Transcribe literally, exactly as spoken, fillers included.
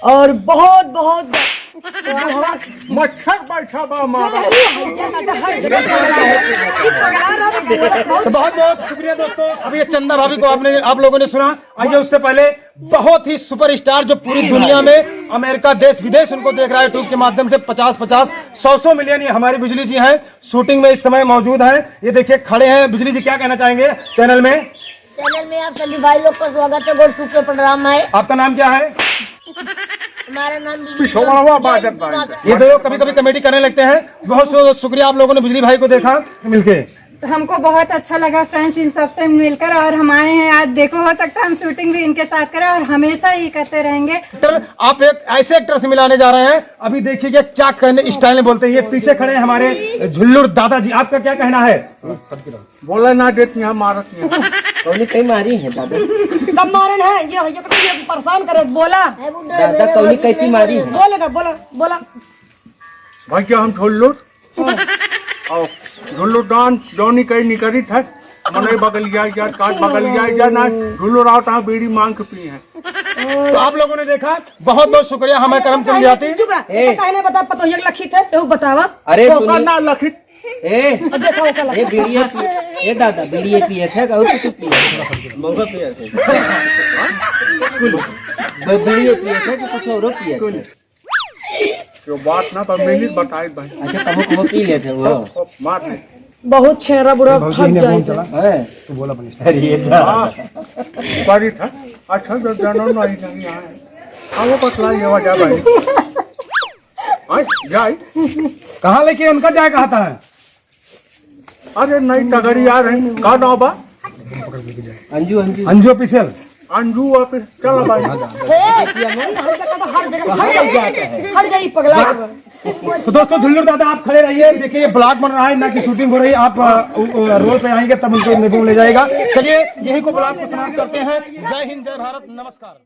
और बहुत, बहुत, बहुत मच्छर बैठा बा हमारा। तो बहुत, बहुत शुक्रिया दोस्तों। अब ये चंदा भाभी को आपने, आप लोगों ने सुना। आइए, उससे पहले बहुत ही सुपरस्टार जो पूरी दुनिया में, अमेरिका, देश विदेश उनको देख रहा है YouTube के माध्यम से, पचास पचास, सौ सौ मिलियन, ये हमारी बिजली जी हैं, शूटिंग में इस समय मौजूद हैं। ये देखिए, खड़े हैं। बिजली जी, क्या कहना चाहेंगे चैनल में? चैनल में आप सभी भाई लोग का स्वागत है, गोड़ छू के प्रणाम है। आपका नाम क्या है? हमारा नाम बिजली पिछोड़वा जोन बाजत है। बाजत। ये दोनों कभी-कभी कॉमेडी करने लगते हैं। बहुत शु-, शुक्रिया आप लोगों ने बिजली भाई को देखा मिलके। तो हमको बहुत अच्छा लगा फ्रेंड्स, इन सबसे मिलकर, और हम आए हैं आज। देखो, हो सकता है हम शूटिंग भी इनके साथ करें और हमेशा ही करते रहेंगे। एक्टर, आप एक ऐसे एक्टर से मिलाने जा रहे हैं, अभी देखिए क्या कहने स्टाइल में बोलते हैं। ये पीछे खड़े हैं हमारे झुल्लुर दादाजी, आपका क्या कहना है? बोला ना देती हैं, मारत नहीं। कौनी कहीं मारी है दादा? कब मारन है? ये, ये, ये परेशान करे, बोला। दादा कौनी कहती मारी है? बोले दा, बोला, बोला। भैया हम झुल्लुर। हाँ। और झुल्लुर डांस जौनी कहीं निकरित है, मनई बगलिया जा, काट बगलिया जा ना, झुल्लुर आओ तहाँ बीड़ी मांग के पी है। तो आप लोगों ने देखा, बहुत बहुत शुक्रिया हमारे करमचंद देहाती। चुप रह, ए। कहने बता, पतोहिया के लखित है, तू बतावा। अरे तो सुनिए। ना लखित। ए, अब देखा ओकर ए, लखित। बीड़िए पी-, ए दादा, बीड़िए पिए थे, और कुछ पिए थे? मौका पिए थे। ब-, बीड़िए पिए थे कि कुछ और पिए थे? जो बात ना पर मिली बताई भाई। अच्छा, कबो कबो पी लेते हो? मार नहीं। बहुत छेरा बुढ़ा बहुत फंस ही जाए नहीं थे। चला। हैं? तू बोला अपने। अरे ये दा- हाँ, करी था। अच्छा, जो जानो नहीं, नहीं आए। हाँ, वो पतला ये वजह भाई। हाँ, जाए। कहाँ लेके उनका जाए कहा था? अरे नहीं, तगड़ी आ रही। का नाम बा? अंजू, अंजू। अंजू ऑफिशियल। अंजू ऑफिस, चल भाई। हट जाई पगला। तो दोस्तों, झुल्लुर दादा आप खड़े रहिए, देखिए ये ब्लॉग बन रहा है, ना कि शूटिंग हो रही है। आप, अ, उ, अ, रोल पे आएंगे तब उनको इंटरव्यू ले जाएगा। चलिए यही को ब्लॉग को समाप्त करते हैं। जय हिंद, जय भारत, नमस्कार।